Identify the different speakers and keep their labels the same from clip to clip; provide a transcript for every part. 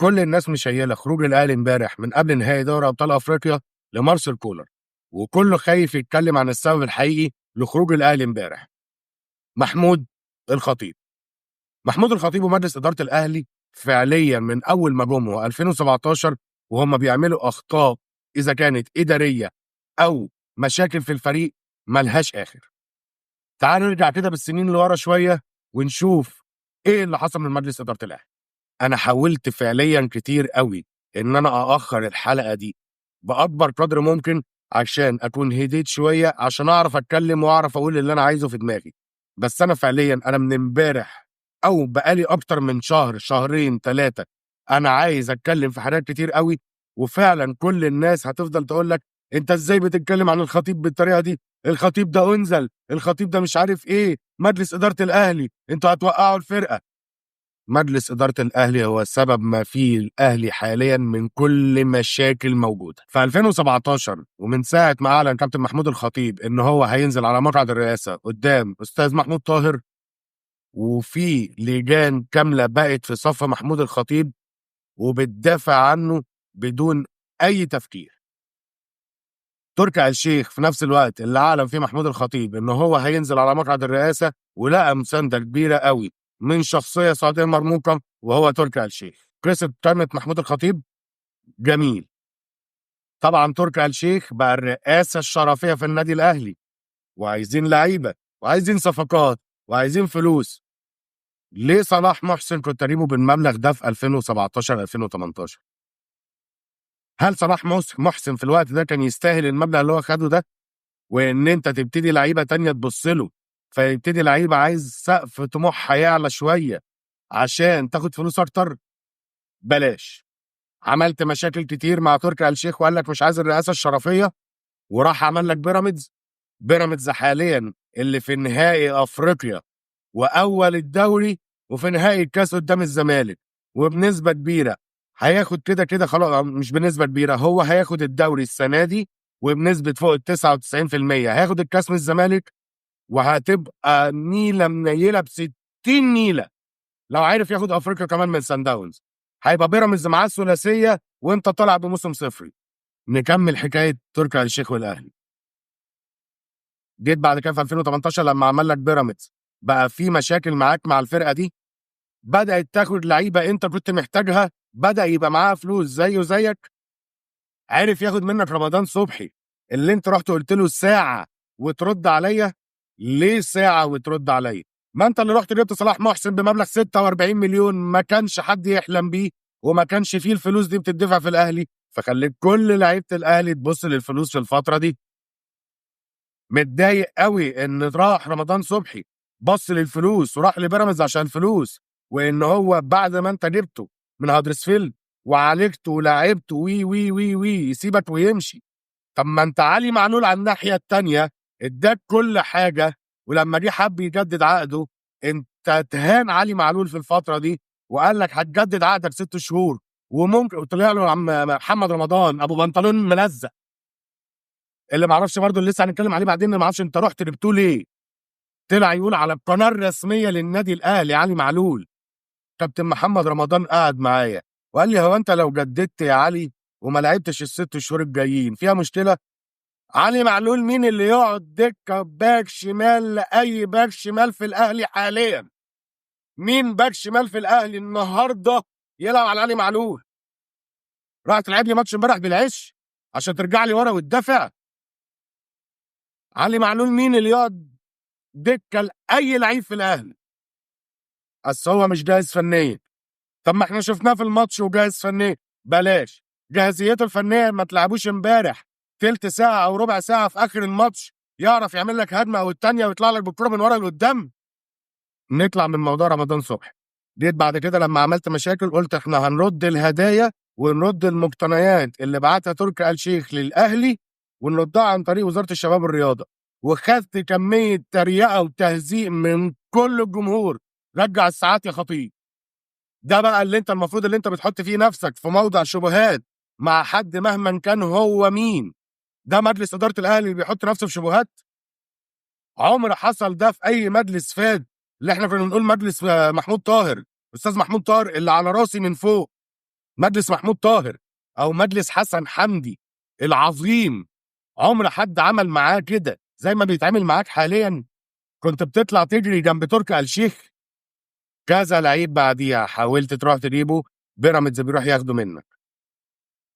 Speaker 1: كل الناس مشيله خروج الاهلي امبارح من قبل نهائي دوري ابطال افريقيا لمارسيل كولر، وكله خايف يتكلم عن السبب الحقيقي لخروج الاهلي امبارح. محمود الخطيب. محمود الخطيب ومجلس ادارة الاهلي فعليا من اول ما جم 2017 وهم بيعملوا اخطاء اذا كانت ادارية او مشاكل في الفريق ملهاش اخر. تعالوا نرجع كده بالسنين اللي ورا شوية ونشوف ايه اللي حصل من مجلس ادارة الاهلي. انا حاولت فعليا كتير قوي ان انا ااخر الحلقة دي باكبر قدر ممكن عشان اكون هديت شوية، عشان اعرف اتكلم واعرف اقول اللي انا عايزه في دماغي. بس انا فعليا انا من امبارح او بقالي اكتر من شهر، شهرين، 3، انا عايز اتكلم في حاجات كتير قوي، وفعلا كل الناس هتفضل تقول لك انت ازاي بتتكلم عن الخطيب بالطريقة دي؟ الخطيب ده انزل، الخطيب ده مش عارف ايه، مجلس ادارة الاهلي انتوا هتوقعوا الفرقة. مجلس إدارة الأهلي هو سبب ما فيه الأهلي حاليا من كل مشاكل موجودة. في 2017 ومن ساعة ما أعلن كابتن محمود الخطيب إن هو هينزل على مقعد الرئاسة قدام أستاذ محمود طاهر، وفي لجان كاملة بقت في صف محمود الخطيب وبتدافع عنه بدون أي تفكير. تركي آل الشيخ في نفس الوقت اللي أعلن فيه محمود الخطيب إن هو هينزل على مقعد الرئاسة، ولقى مساندة كبيرة قوي من شخصية سعودية مرموقة وهو تركي آل الشيخ. كسب قائمة محمود الخطيب، جميل. طبعا تركي آل الشيخ بقى الرئاسة الشرفية في النادي الأهلي، وعايزين لعيبة وعايزين صفقات وعايزين فلوس. ليه صلاح محسن كنت تجيبه بالمبلغ ده في 2017 2018؟ هل صلاح محسن في الوقت ده كان يستاهل المبلغ اللي هو خده ده؟ وإن أنت تبتدي لعيبة تانية تبص له، فيبتدي لعيبة عايز سقف طموحها يعلى شوية عشان تاخد فلوس أكتر؟ بلاش. عملت مشاكل كتير مع تركي آل الشيخ وقال لك مش عايز الرئاسة الشرفية، وراح عمل لك بيراميدز. بيراميدز حاليا اللي في نهائي أفريقيا وأول الدوري وفي نهائي الكاس قدام الزمالك، وبنسبة كبيرة هياخد كده كده خلاص، مش بنسبة كبيرة، هو هياخد الدوري السنة دي وبنسبة فوق ال 99% هياخد الكاس من الزمالك، وهتبقى نيلة منيلة ب60 نيلة لو عارف ياخد أفريقيا كمان من سان داونز. هيبقى بيراميدز معاه الثلاثية وانت طالع بموسم صفري. نكمل حكاية تركي آل الشيخ والأهلي. جيت بعد كده في 2018 لما عمل لك بيراميدز بقى في مشاكل معاك مع الفرقة دي، بدأت تاخد لعيبة انت كنت محتاجها، بدأ يبقى معاها فلوس زيه زيك. عرف ياخد منك رمضان صبحي اللي انت رحت قلت له ساعة وترد عليا. ليه ساعة وترد عليا؟ ما انت اللي رحت جبت صلاح محسن بمبلغ 46 مليون ما كانش حد يحلم بيه، وما كانش فيه الفلوس دي بتدفع في الأهلي، فخليت كل لعيبة الأهلي تبص للفلوس في الفترة دي. متضايق قوي ان راح رمضان صبحي بص للفلوس وراح لبيراميدز عشان الفلوس، وان هو بعد ما انت جبته من هدرسفيلد وعالجته ولاعبته وي وي وي وي يسيبك ويمشي. طب ما انت علي معلول على الناحية التانية اداك كل حاجة، ولما جه حب يجدد عقده انت تهان علي معلول في الفترة دي وقال لك هتجدد عقدك 6 شهور، وممكن طلع له عم محمد رمضان ابو بنطلون ملزق اللي ما اعرفش برضه اللي لسه هنتكلم عليه بعدين، ما اعرفش انت رحت جبتوه ليه. طلع يقول على القناة الرسمية للنادي الاهلي علي معلول، كابتن محمد رمضان قعد معايا وقال لي هو انت لو جددت يا علي وما لعبتش ال6 شهور الجايين فيها مشكلة؟ علي معلول مين اللي يقعد دكه باك شمال لاي باك شمال في الاهلي حاليا؟ مين باك شمال في الاهلي النهارده يلعب على علي معلول؟ راح تلعب لي ماتش امبارح بالعش عشان ترجع لي ورا وتدافع؟ علي معلول مين اللي يقعد دكه لاي لعيب في الاهلي؟ اصل هو مش جاهز فنيا. طب ما احنا شفناه في الماتش وجاهز فنيا. بلاش جاهزيته الفنية، ما تلعبوش امبارح تلت ساعة او ربع ساعة في اخر الماتش يعرف يعمل لك هجمة او التانية ويطلع لك بالكرة من ورا لقدام. نطلع من موضوع رمضان صبحي. جيت بعد كده لما عملت مشاكل قلت احنا هنرد الهدايا ونرد المقتنيات اللي بعتها تركي آل الشيخ للاهلي ونردها عن طريق وزارة الشباب والرياضة، وخدت كمية تريقه وتهزيق من كل الجمهور. رجع الساعات يا خطيب. ده بقى اللي انت المفروض اللي انت بتحط فيه نفسك في موضع شبهات مع حد مهما كان هو مين. ده مجلس إدارة الأهلي اللي بيحط نفسه في شبهات؟ عمر حصل ده في أي مجلس فات اللي احنا كنا بنقول مجلس محمود طاهر، أستاذ محمود طاهر اللي على راسي من فوق، مجلس محمود طاهر او مجلس حسن حمدي العظيم، عمر حد عمل معاه كده زي ما بيتعمل معاك حاليا؟ كنت بتطلع تجري جنب تركي آل الشيخ. كذا لعيب بعديها حاولت تروح تجيبه، بيراميدز بيروح ياخده منك.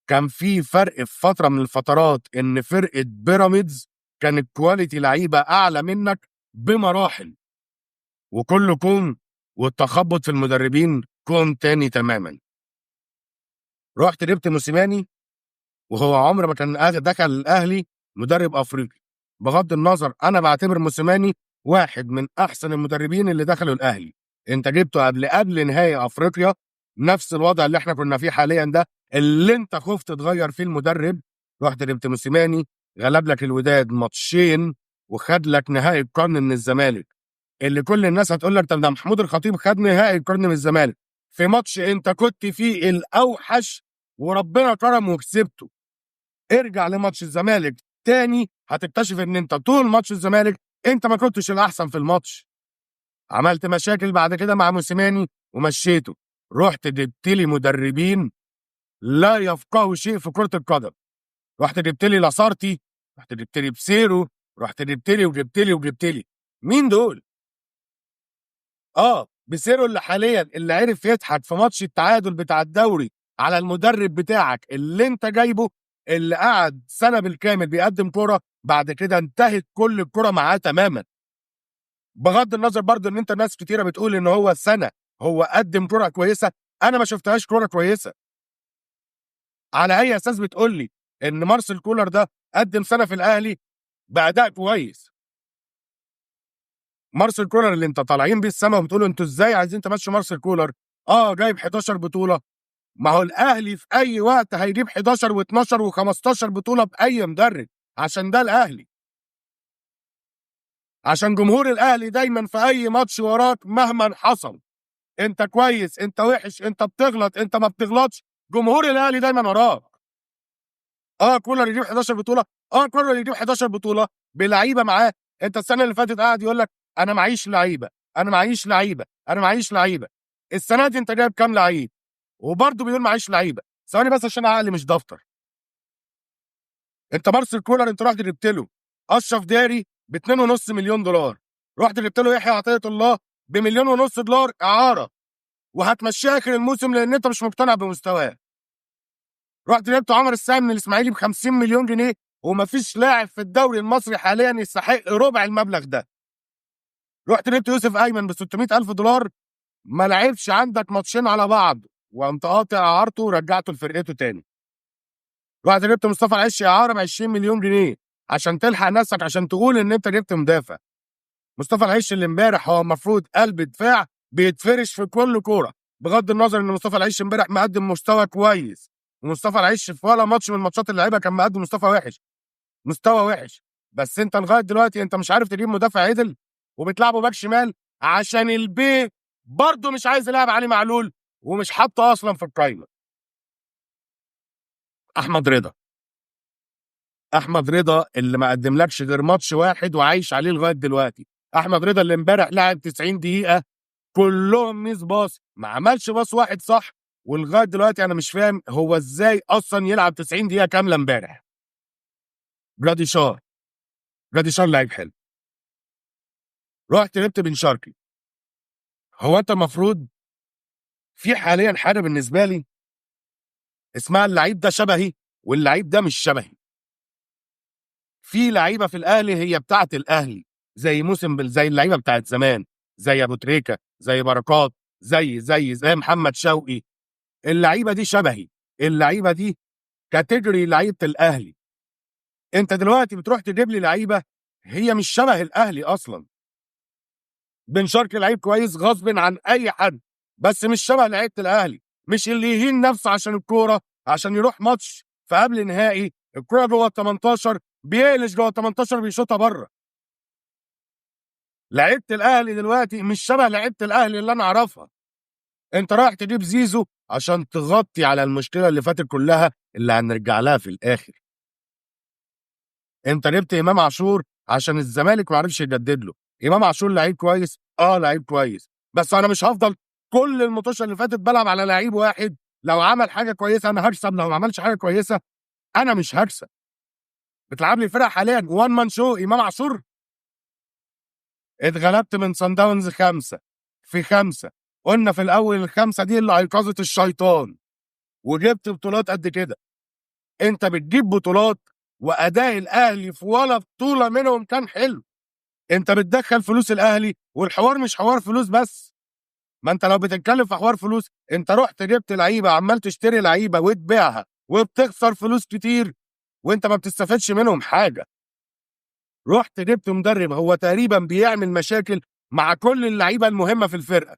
Speaker 1: كان في فرق في فترة من الفترات ان فرقه بيراميدز كانت quality لعيبة اعلى منك بمراحل، وكله كوم والتخبط في المدربين كوم تاني تماما. رحت جبت موسيماني وهو عمر ما كان دخل الاهلي مدرب افريقي. بغض النظر انا بعتبر موسيماني واحد من احسن المدربين اللي دخلوا الاهلي. انت جبته قبل نهائي افريقيا، نفس الوضع اللي احنا كنا فيه حاليا ده اللي انت خفت تغير فيه المدرب. رحت جبت موسيماني، غلب لك الوداد ماتشين وخد لك نهائي القرن من الزمالك، اللي كل الناس هتقول لك طب ده محمود الخطيب خد نهائي القرن من الزمالك في ماتش انت كنت فيه الاوحش وربنا كرمه وكسبته. ارجع لماتش الزمالك تاني هتكتشف ان انت طول ماتش الزمالك انت ما كنتش الاحسن في الماتش. عملت مشاكل بعد كده مع موسيماني ومشيته. رحت جبت لي مدربين لا يفقهوا شيء في كرة القدم. رحت جبت لي لاسارتي، رحت جبت لي بسيرو، رحت جبت لي وجبت لي وجبت لي. مين دول؟ بسيرو اللي حاليا اللي عرف يضحك في ماتش التعادل بتاع الدوري على المدرب بتاعك اللي انت جايبه، اللي قعد سنة بالكامل بيقدم كرة، بعد كده انتهت كل الكرة معاه تماما. بغض النظر برضو ان انت ناس كتيرة بتقول ان هو سنة هو قدم كرة كويسة، انا ما شفتهاش كرة كويسة. على اي اساس بتقول لي ان مارسيل كولر ده قدم سنة في الاهلي بأداء كويس؟ مارسيل كولر اللي انت طالعين بيه السما وبتقولوا انتوا ازاي عايزين تمشوا مارسيل كولر، جايب 11 بطولة. ما هو الاهلي في اي وقت هيجيب 11 و12 و15 بطولة بأي مدرب، عشان ده الاهلي، عشان جمهور الاهلي دايما في اي ماتش وراك مهما حصل، انت كويس انت وحش انت بتغلط انت ما بتغلطش، جمهور الاهلي دايما وراك. كولر يجيب 11 بطولة، كولر يجيب 11 بطولة بلعيبة معاه. انت السنة اللي فاتت قاعد يقول لك انا معيش لعيبة، انا معيش لعيبة، انا معيش لعيبة. السنة دي انت جايب كام لعيب؟ وبرضه بيقول معيش لعيبة. ثواني بس عشان عقلي مش دفتر. انت مارسيل كولر انت رحت جبت له اشرف داري ب 2.5 مليون دولار، رحت جبت له يحيى عطية الله ب1.5 مليون دولار اعاره، وهتمشيه اخر الموسم لان انت مش مقتنع بمستواه. رحت جبت عمر الساعي من الاسماعيلي ب 50 مليون جنيه، ومفيش لاعب في الدوري المصري حاليا يستحق ربع المبلغ ده. رحت جبت يوسف ايمن ب 600 الف دولار، ما لعبش عندك ماتشين على بعض وقمت قاطع اعارته ورجعته لفرقته تاني. رحت جبت مصطفى العش اعاره ب 20 مليون جنيه عشان تلحق نفسك، عشان تقول ان انت جبت مدافع. مصطفى العش اللي امبارح هو المفروض قلب دفاع بيتفرش في كل كورة، بغض النظر ان مصطفى العش امبارح مقدم مستوى كويس، ومصطفى العش في ولا ماتش من الماتشات اللي لعبها كان مقدم مستوى وحش، مستوى وحش. بس انت لغاية دلوقتي انت مش عارف تجيب مدافع عدل، وبتلعبه باك شمال عشان البي برضه مش عايز يلعب علي معلول ومش حاطه اصلا في القايمة. احمد رضا، احمد رضا اللي ما قدملكش غير ماتش واحد وعايش عليه لغاية دلوقتي. احمد رضا اللي امبارح لعب 90 دقيقة كلهم miss pass، ما عملش pass واحد صح، ولغاية دلوقتي انا مش فاهم هو ازاي اصلا يلعب 90 دقيقة كاملة امبارح. جراديشار، جراديشار لعيب حلو. رحت جبت بن شرقي. هو انت المفروض في حاليا حاجة بالنسبة لي اسمها اللعيب ده شبهي واللعيب ده مش شبهي. في لعيبة في الاهلي هي بتاعه الاهلي، زي موسم زي اللعيبة بتاعت زمان، زي ابو تريكه، زي بركات، زي زي زي محمد شوقي. اللعيبة دي شبهي، اللعيبة دي category لعيبة الاهلي. انت دلوقتي بتروح تجيب لي لعيبة هي مش شبه الاهلي اصلا. بن شرقي لعيب كويس غصب عن اي حد، بس مش شبه لعيبة الاهلي، مش اللي يهين نفسه عشان الكورة، عشان يروح ماتش في قبل نهائي الكورة جوه ال 18 بيقلش جوه ال 18 بيشوطها بره. لعيبة الاهلي دلوقتي مش شبه لعيبة الاهلي اللي انا اعرفها. انت رايح تجيب زيزو عشان تغطي على المشكلة اللي فاتت كلها اللي هنرجع لها في الاخر. انت جبت امام عاشور عشان الزمالك ما عرفش يجدد له. امام عاشور لعيب كويس، لعيب كويس، بس انا مش هفضل كل المطوشه اللي فاتت بلعب على لعيب واحد لو عمل حاجة كويسة انا هكسب، لو ما عملش حاجة كويسة انا مش هكسب. بتلعب لي فرقه حاليا one man show امام عاشور. اتغلبت من صن داونز 5-5. قلنا في الاول الخمسة دي اللي ايقظت الشيطان، وجبت بطولات قد كده. انت بتجيب بطولات واداء الاهلي في ولا بطوله منهم كان حلو. انت بتدخل فلوس الاهلي، والحوار مش حوار فلوس بس. ما انت لو بتتكلم في حوار فلوس، انت رحت جبت لعيبة، عمال تشتري لعيبة وتبيعها وبتخسر فلوس كتير وانت ما بتستفادش منهم حاجة. رحت جبت مدرب هو تقريبا بيعمل مشاكل مع كل اللعيبة المهمة في الفرقة.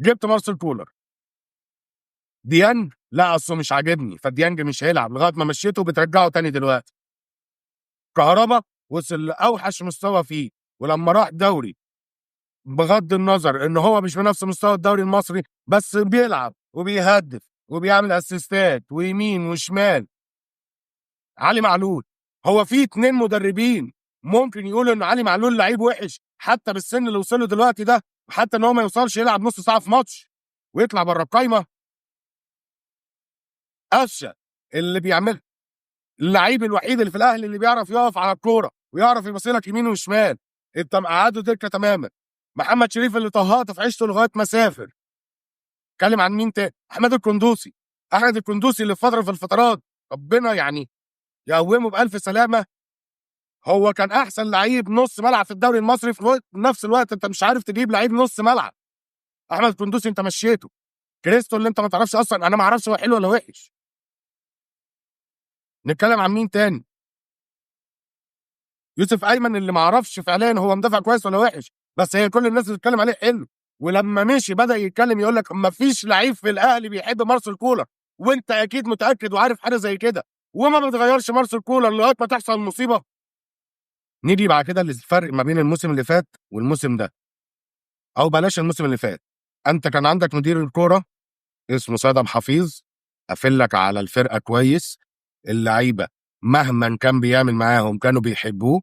Speaker 1: جبت مارسيل كولر. ديانج لا اصله مش عاجبني، فديانج مش هيلعب لغاية ما مشيته، بترجعه تاني دلوقتي. كهربا وصل لاوحش مستوى فيه، ولما راح دوري بغض النظر ان هو مش بنفس مستوى الدوري المصري، بس بيلعب وبيهدف وبيعمل اسيستات ويمين وشمال. علي معلول، هو في 2 مدربين ممكن يقولوا ان علي معلول لعيب وحش حتى بالسن اللي وصله دلوقتي ده، وحتى ان هو ما يوصلش يلعب نص ساعة في ماتش ويطلع بره القايمة. قفشه اللي بيعمل اللعيب الوحيد اللي في الاهلي اللي بيعرف يقف على الكورة ويعرف يبصيلك يمين وشمال، انت مقعده دكه تماما. محمد شريف اللي طهقت في عيشته لغاية ما سافر. اتكلم عن مين تاني؟ احمد القندوسي. احمد القندوسي اللي في فترة في الفترات ربنا يعني يقومه بألف سلامه، هو كان احسن لعيب نص ملعب في الدوري المصري. في نفس الوقت انت مش عارف تجيب لعيب نص ملعب. احمد القندوسي انت مشيته. كريستو اللي انت ما تعرفش اصلا، انا ما اعرفش هو حلو ولا وحش. نتكلم عن مين تاني؟ يوسف ايمن اللي ما اعرفش فعليا هو مدافع كويس ولا وحش، بس هي كل الناس بتتكلم عليه حلو. ولما مشي بدا يتكلم يقول لك ما فيش لعيب في الاهلي بيحب مارسيل كولر، وانت اكيد متاكد وعارف حاجة زي كده، وما بتغيرش مارسيل كولر لغاية ما تحصل مصيبة. نيجي بعد كده للفرق ما بين الموسم اللي فات والموسم ده، او بلاش الموسم اللي فات. انت كان عندك مدير الكورة اسمه سيد عبد الحفيظ، قافل لك على الفرقة كويس، اللعيبة مهما كان بيعمل معاهم كانوا بيحبوه.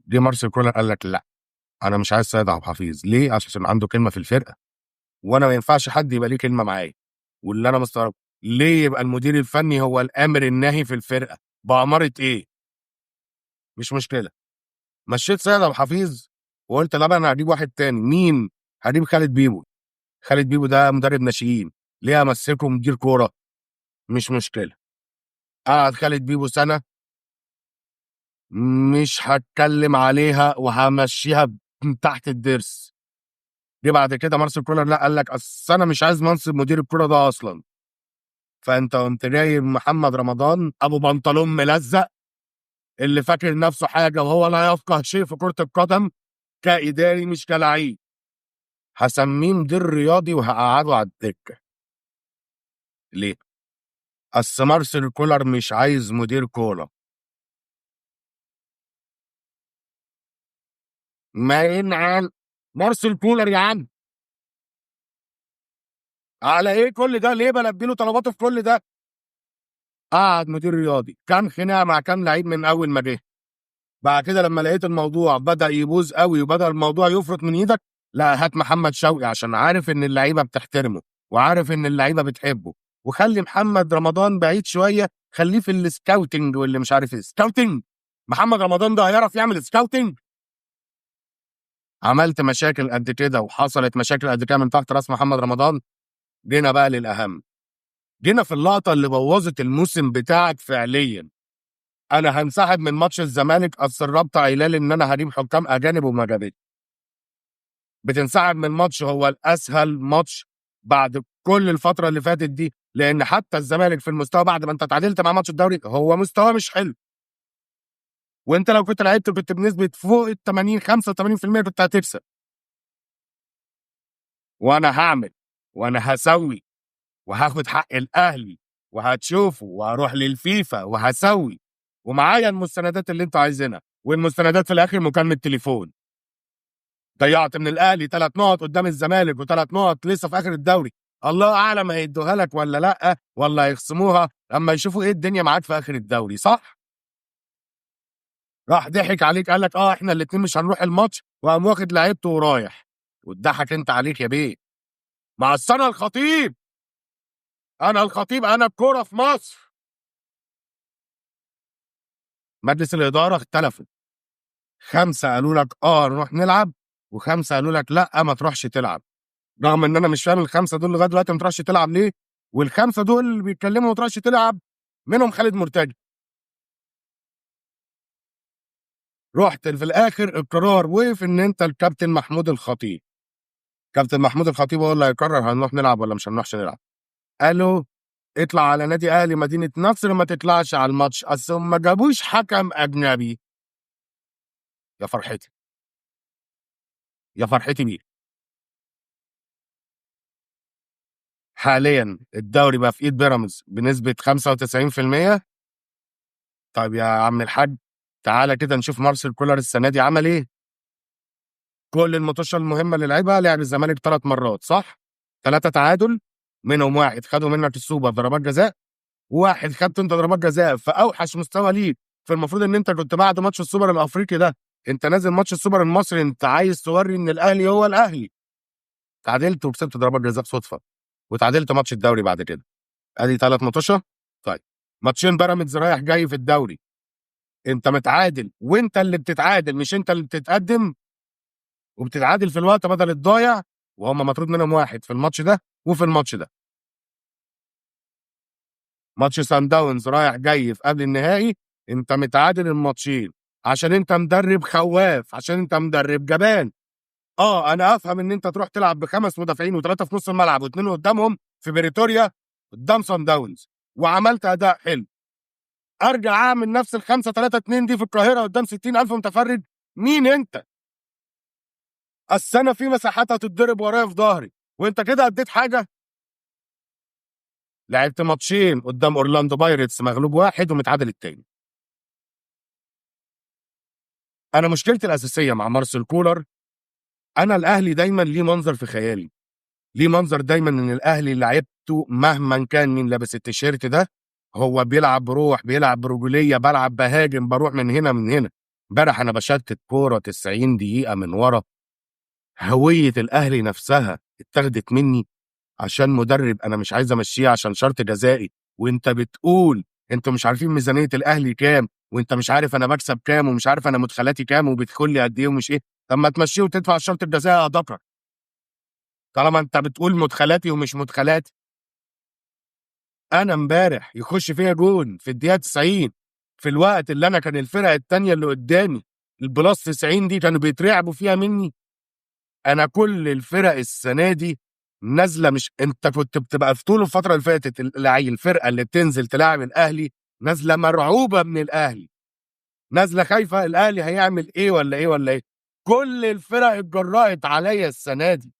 Speaker 1: جه مارسيل كولر قال لك لا، انا مش عايز سيد عبد الحفيظ. ليه؟ عشان عنده كلمة في الفرقة، وانا ما ينفعش حد يبقى ليه كلمة معايا. واللي انا مستغرب ليه يبقى المدير الفني هو الامر الناهي في الفرقة؟ بأمارة ايه؟ مش مشكلة. مشيت سيد عبد الحفيظ وقلت لا انا هجيب واحد تاني. مين؟ هجيب خالد بيبو. خالد بيبو ده مدرب ناشئين، ليه امسكه مدير كورة؟ مش مشكلة. قعد خالد بيبو سنة مش هتكلم عليها وهمشيها من تحت الدرس. جه بعد كده مارسيل كولر لا قال لك اصل انا مش عايز منصب مدير الكورة ده اصلا. فانت قمت جايب محمد رمضان ابو بنطلون ملزق اللي فاكر نفسه حاجة وهو لا يفقه شيء في كره القدم كاداري مش كلاعب. هسميه مدير رياضي وهقعده على الدكة. ليه؟ اصل مارسيل كولر مش عايز مدير كورة. ما ينعل مارسيل كولر يا عم، على ايه كل ده؟ ليه بلبي له طلباته في كل ده؟ قعد مدير رياضي، كان خناقه مع كام لعيب من اول ما جه. بعد كده لما لقيت الموضوع بدا يبوظ قوي وبدا الموضوع يفرط من ايدك، لا هات محمد شوقي عشان عارف ان اللعيبة بتحترمه وعارف ان اللعيبة بتحبه، وخلي محمد رمضان بعيد شوية، خليه في ال scouting واللي مش عارف ايه scouting. محمد رمضان ده هيعرف يعمل scouting؟ عملت مشاكل قد كده وحصلت مشاكل قد كده من تحت راس محمد رمضان. جينا بقى للاهم، جينا في اللقطة اللي بوظت الموسم بتاعك فعليا. انا هنسحب من ماتش الزمالك، اصل الرابطة قايله لي ان انا هجيب حكام اجانب وما جابتش. بتنسحب من ماتش هو الاسهل ماتش بعد كل الفترة اللي فاتت دي، لان حتى الزمالك في المستوى بعد ما انت تعادلت مع ماتش الدوري هو مستواه مش حلو، وانت لو كنت لعبت كنت بنسبة فوق ال 80 85% كنت هتكسب. وانا هعمل وانا هسوي وهاخد حق الاهلي وهتشوفه وهروح للفيفا وهسوي، ومعايا المستندات اللي انتوا عايزينها، والمستندات في الاخر مكالمة تليفون. ضيعت من الاهلي 3 نقط قدام الزمالك و3 نقط لسه في اخر الدوري، الله اعلم هيدوها لك ولا لا، ولا هيخصموها لما يشوفوا ايه الدنيا معاك في اخر الدوري، صح؟ راح ضحك عليك قال لك احنا الاثنين مش هنروح الماتش، وقام واخد لعيبته ورايح، واتضحك انت عليك يا بيه. مع السنة الخطيب انا الخطيب، انا الكورة في مصر. مجلس الادارة اختلفوا، 5 قالوا لك نروح نلعب، و5 قالوا لك لا ما تروحش تلعب. رغم ان انا مش فاهم ال5 دول لغاية دلوقتي ما تروحش تلعب ليه، وال5 دول اللي بيتكلموا ما تروحش تلعب منهم خالد مرتجي. رحت في الاخر القرار وقف ان انت الكابتن محمود الخطيب. كابتن محمود الخطيب هو اللي هيقرر هنروح نلعب ولا مش هنروحش نلعب. قالوا اطلع على نادي اهلي مدينة نصر، ما تطلعش على الماتش، اصل ما جابوش حكم اجنبي. يا فرحتي، يا فرحتي بيه. حاليا الدوري بقى في ايد بيراميدز بنسبة 95%. طيب يا عم الحاج تعالى كده نشوف مارسيل كولر السنة دي عمل ايه. كل الماتشات المهمة اللي لعبها، لعب الزمالك 3 مرات صح؟ 3 تعادل، منهم واحد خدوا منك السوبر ضربات جزاء، وواحد خدت انت ضربات جزاء في اوحش مستوى ليك. فالمفروض ان انت كنت بعد ماتش السوبر الافريقي ده انت نازل ماتش السوبر المصري، انت عايز توري ان الاهلي هو الاهلي. تعادلت وكسبت ضربات جزاء صدفة، وتعادلت ماتش الدوري بعد كده. ادي 3 ماتشات. طيب ماتشين بيراميدز رايح جاي في الدوري، انت متعادل، وانت اللي بتتعادل مش انت اللي بتتقدم، وبتتعادل في الوقت بدل الضايع، وهم مطرود منهم واحد في الماتش ده وفي الماتش ده. ماتش سان داونز رايح جاي في قبل النهائي، انت متعادل الماتشين عشان انت مدرب خواف، عشان انت مدرب جبان. انا افهم ان انت تروح تلعب ب5 مدافعين و3 في نص الملعب و2 قدامهم في بريتوريا قدام سان داونز، وعملت اداء حلو. ارجع اعمل نفس 5-3-2 دي في القاهرة قدام 60,000 متفرج؟ مين انت؟ السنة في مساحات هتتضرب ورايا في ظهري، وانت كده اديت حاجة؟ لعبت ماتشين قدام اورلاندو بايرتس مغلوب 1 ومتعادل التاني. انا مشكلتي الاساسية مع مارسيل كولر، انا الاهلي دايما ليه منظر في خيالي، ليه منظر دايما ان الاهلي لعيبته مهما كان مين لابس التيشيرت ده هو بيلعب بروح، بيلعب برجولية، بلعب بهاجم، بروح من هنا من هنا. امبارح انا بشتت كورة 90 دقيقة من ورا، هوية الاهلي نفسها اتاخدت مني عشان مدرب انا مش عايز امشيه عشان شرط جزائي، وانت بتقول انتوا مش عارفين ميزانية الاهلي كام، وانت مش عارف انا بكسب كام، ومش عارف انا مدخلاتي كام، وبيدخل لي قد ايه ومش ايه. طب ما تمشيه وتدفع الشرط الجزائي يا دكر، طالما انت بتقول مدخلاتي ومش مدخلاتي. انا امبارح يخش فيها جون في الدقيقة 90، في الوقت اللي انا كان الفرقة الثانية اللي قدامي ال plus 90 دي كانوا بيترعبوا فيها مني. انا كل الفرق السنة دي نازله، مش انت كنت بتبقى في طول الفترة اللي فاتت الفرقة اللي بتنزل تلاعب الاهلي نازله مرعوبه من الاهلي، نازله خايفة الاهلي هيعمل ايه ولا ايه ولا ايه. كل الفرق اتجرأت عليا السنة دي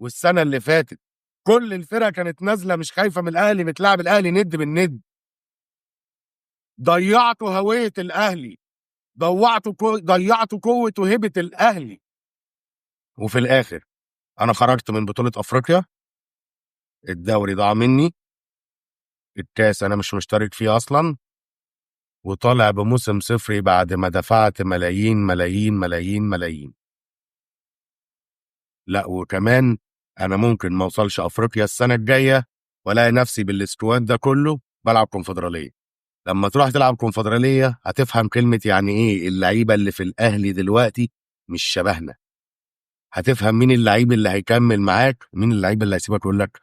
Speaker 1: والسنة اللي فاتت، كل الفرق كانت نازله مش خايفة من الاهلي، بتلعب الاهلي ند بالند. ضيعتوا هوية الاهلي، ضيعتوا قوة وهبه الاهلي. وفي الاخر انا خرجت من بطوله افريقيا، الدوري ضاع مني، الكاس انا مش مشترك فيه اصلا، وطالع بموسم صفري بعد ما دفعت ملايين ملايين ملايين ملايين. لا وكمان انا ممكن ما اوصلش افريقيا السنة الجاية والاقي نفسي بال squad ده كله بلعب كونفدراليه. لما تروح تلعب كونفدراليه هتفهم كلمة يعني ايه اللعيبة اللي في الاهلي دلوقتي مش شبهنا. هتفهم مين اللعيب اللي هيكمل معاك ومين اللعيب اللي هيسيبك ويقول لك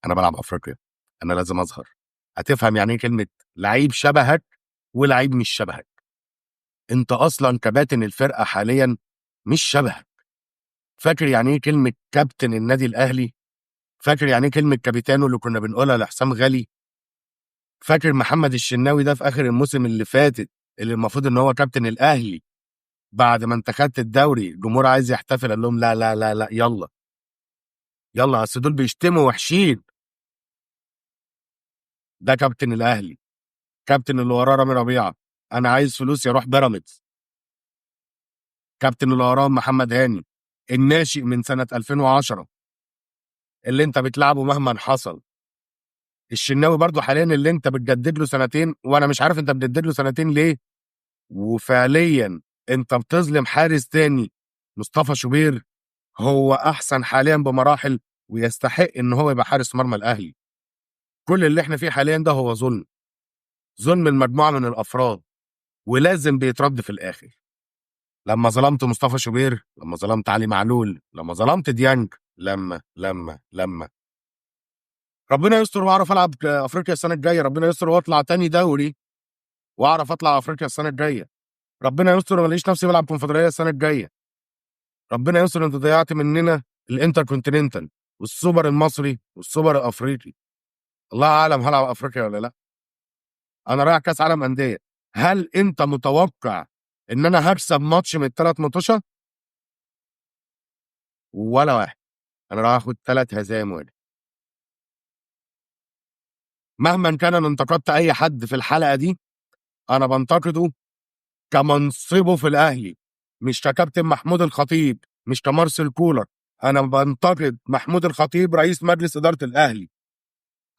Speaker 1: انا بلعب افريقيا، انا لازم اظهر. هتفهم يعني ايه كلمة لعيب شبهك ولعيب مش شبهك. انت اصلا كباتن الفرقة حاليا مش شبهك. فاكر يعني ايه كلمة كابتن النادي الاهلي؟ فاكر يعني ايه كلمة كابيتانو اللي كنا بنقولها لحسام غالي؟ فاكر محمد الشناوي ده في اخر الموسم اللي فاتت اللي المفروض ان هو كابتن الاهلي، بعد ما انت خدت الدوري الجمهور عايز يحتفل، قال لهم لا لا لا لا يلا يلا، اصل دول بيشتموا وحشين. ده كابتن الاهلي، كابتن اللي وراه رامي ربيعة، انا عايز فلوس يروح بيراميدز. كابتن اللي وراه محمد هاني الناشئ من سنة 2010 اللي انت بتلعبه مهما حصل. الشناوي برضو حاليا اللي انت بتجدد له سنتين، وانا مش عارف انت بتجدد له سنتين ليه، وفعليا انت بتظلم حارس تاني مصطفى شوبير، هو احسن حاليا بمراحل ويستحق ان هو يبقى حارس مرمى الاهلي. كل اللي احنا فيه حاليا ده هو ظلم، ظلم المجموعة من الافراد، ولازم بيترد في الاخر. لما ظلمت مصطفى شوبير، لما ظلمت علي معلول، لما ظلمت ديانج، لما لما لما ربنا يستر واعرف العب افريقيا السنة الجاية، ربنا يستر واطلع تاني دوري واعرف اطلع افريقيا السنة الجاية، ربنا يستر وما الاقيش نفسي بلعب كونفدراليه السنة الجاية، ربنا يستر انت ضيعت مننا الانتركونتيننتال والسوبر المصري والسوبر الافريقي. الله اعلم هلعب افريقيا ولا لا. انا رايح كاس عالم اندية. هل انت متوقع ان انا هكسب ماتش من الثلاث ماتشات؟ ولا واحد. انا رايح اخد 3 هزايم واجي. مهما كان انا انتقدت اي حد في الحلقة دي، انا بنتقده كمنصبه في الاهلي، مش ككابتن محمود الخطيب، مش كمارسيل كولر. انا بنتقد محمود الخطيب رئيس مجلس ادارة الاهلي،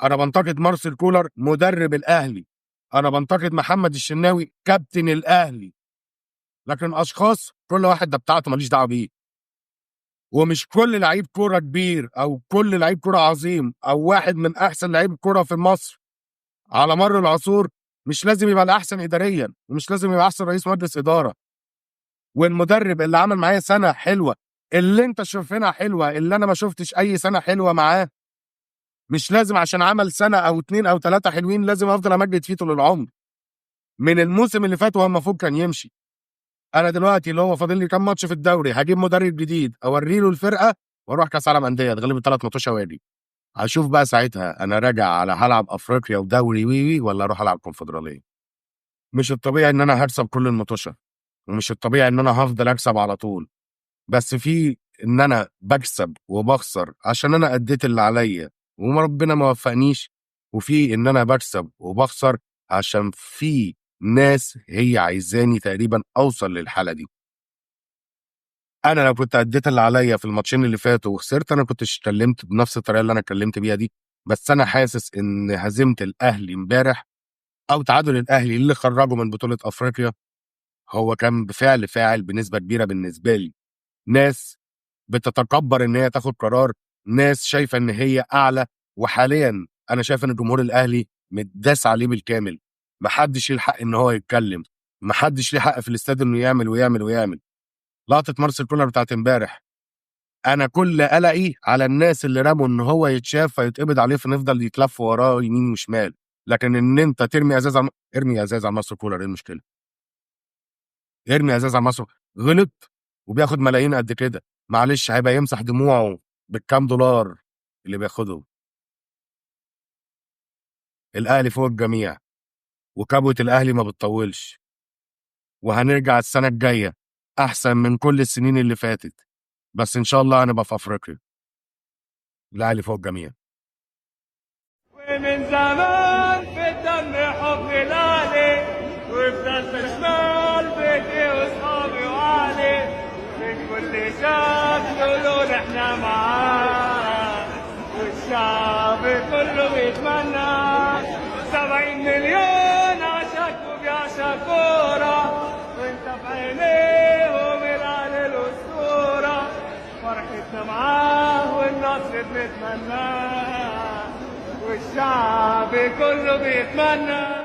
Speaker 1: انا بنتقد مارسيل كولر مدرب الاهلي، انا بنتقد محمد الشناوي كابتن الاهلي. لكن اشخاص كل واحد ده بتاعته ماليش دعوه بيه. ومش كل لعيب كورة كبير او كل لعيب كورة عظيم او واحد من احسن لعيب كورة في مصر على مر العصور مش لازم يبقى الاحسن اداريا، ومش لازم يبقى احسن رئيس مجلس ادارة. والمدرب اللي عمل معايا سنة حلوة، اللي انت شايفينها حلوة، اللي انا ما شفتش اي سنة حلوة معاه، مش لازم عشان عمل سنة او 2 او 3 حلوين لازم افضل امجد فيه طول العمر. من الموسم اللي فات وهو المفروض كان يمشي. انا دلوقتي اللي هو فاضل لي كام ماتش في الدوري، هجيب مدرب جديد اوري له الفرقة واروح كاس عالم اندية اتغلب 3 ماتشات واجي. هشوف بقى ساعتها انا راجع على هلعب افريقيا ودوري وي ولا اروح العب كونفدراليه. مش الطبيعي ان انا هكسب كل الماتشات، ومش الطبيعي ان انا هفضل اكسب على طول، بس في ان انا بكسب وبخسر عشان انا اديت اللي عليا وربنا ما وفقنيش، وفي ان انا بكسب وبخسر عشان في ناس هي عايزاني تقريبا اوصل للحالة دي. انا لو كنت اديت اللي عليا في الماتشين اللي فاتوا وخسرت انا كنت اتكلمت بنفس الطريقة اللي انا اتكلمت بيها دي. بس انا حاسس ان هزيمة الاهلي امبارح او تعادل الاهلي اللي خرجه من بطوله افريقيا هو كان بفعل فاعل بنسبة كبيرة بالنسبة لي. ناس بتتكبر ان هي تاخد قرار، ناس شايفه ان هي اعلى، وحاليا انا شايف ان جمهور الاهلي متداس عليه بالكامل. محدش ليه حق ان هو يتكلم، محدش ليه حق في الاستاد انه يعمل ويعمل ويعمل. لقطة مارسيل كولر بتاعت امبارح، انا كل قلقي على الناس اللي رموا ان هو يتشاف فيتقبض عليه فنفضل يتلف وراه يمين وشمال، لكن ان انت ترمي ازاز على ارمي ازاز على مارسيل كولر، ايه المشكلة؟ ارمي ازاز على مارسيل، غلط وبياخد ملايين قد كده، معلش هيبقى يمسح دموعه بالكام دولار اللي بياخده. الاهلي فوق الجميع، وكبوة الاهلي ما بتطولش، وهنرجع السنة الجاية احسن من كل السنين اللي فاتت، بس ان شاء الله هنبقى في افريقيا. الاهلي فوق الجميع.
Speaker 2: ومن زمان في الدم حب الاهلي، وفي شمال بيتي واصحابي وعلي، من كل شاب يقولون احنا معاه، والشعب كله بيتمنى 70 مليون عشاك وبيعشق كورة، وانت في عينيهم الاهلي الاسطورة، فرحتنا معاه والنصر بنتمناه، والشعب كله بيتمنى.